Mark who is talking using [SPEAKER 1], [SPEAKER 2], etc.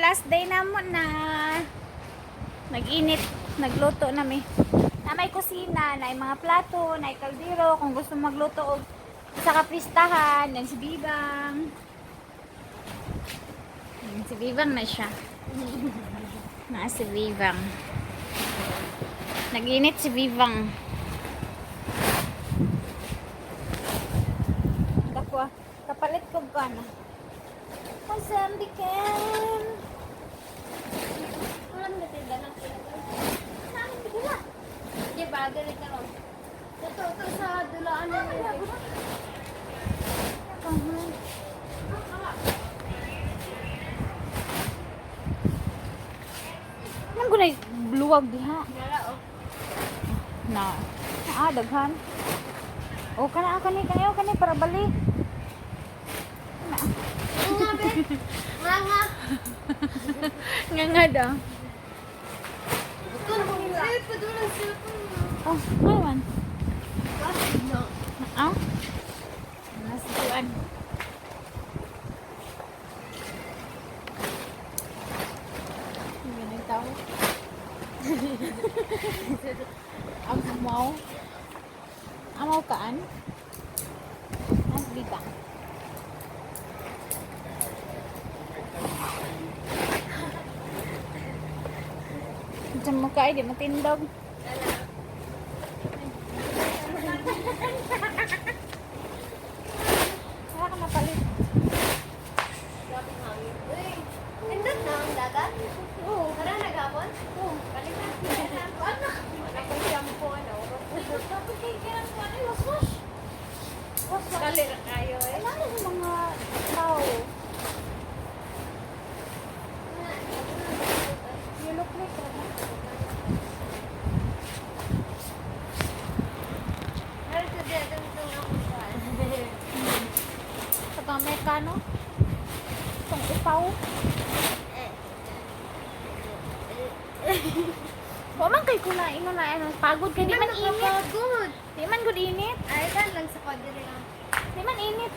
[SPEAKER 1] Last day na mo na. Nag-init. Nagluto na mi. Na may kusina, na may mga plato, na may kaldero. Kung gusto magluto og sa kapistahan, yan si Bibang. Yan si Bibang na siya. Na si Bibang. Nag-init si Bibang. Dako, kapalit ko ba na? Mozambican.
[SPEAKER 2] Walang natinda ng kilo.
[SPEAKER 1] Saan ang bigla?
[SPEAKER 2] Di ba? Galit na ron. Totoo to sa dulaan ng
[SPEAKER 1] Anong gunay luwag diha?
[SPEAKER 2] Nara, oh.
[SPEAKER 1] Na. Ah, daghan. O kana ah, kani kani o kani para balik. Na.
[SPEAKER 2] Nga, be. Nga, nga.
[SPEAKER 1] Nga nga daw.
[SPEAKER 2] Eh, padulang cellphone mo.
[SPEAKER 1] Oh, ano man?
[SPEAKER 2] Bakit no?
[SPEAKER 1] Ah? Nasa tuan. Ganun tao. Amaw. Amaw kaan? Nas bita. Diyan mo ka, di matindog. Wala ka napalit.
[SPEAKER 2] Grabe hangin. Uy, nandun na ang dagat? Oo. Tara, naghapon? Oo. Balik na. Ano? Wala kong shampoo, ano?
[SPEAKER 1] Dapat kay kailan ko ano, waswas. Waswas.
[SPEAKER 2] Dali na kayo eh.
[SPEAKER 1] Wala na sa mga tao. You look like ano?
[SPEAKER 2] Meron sa dito itong ako sa.
[SPEAKER 1] Sa Amerikano? Itong upaw? Wa man kay kuna ino na ano, pagod kay di man init.
[SPEAKER 2] Pagod.
[SPEAKER 1] Di man gud init.
[SPEAKER 2] Ay, kan lang sa kwadro lang.
[SPEAKER 1] Di man init.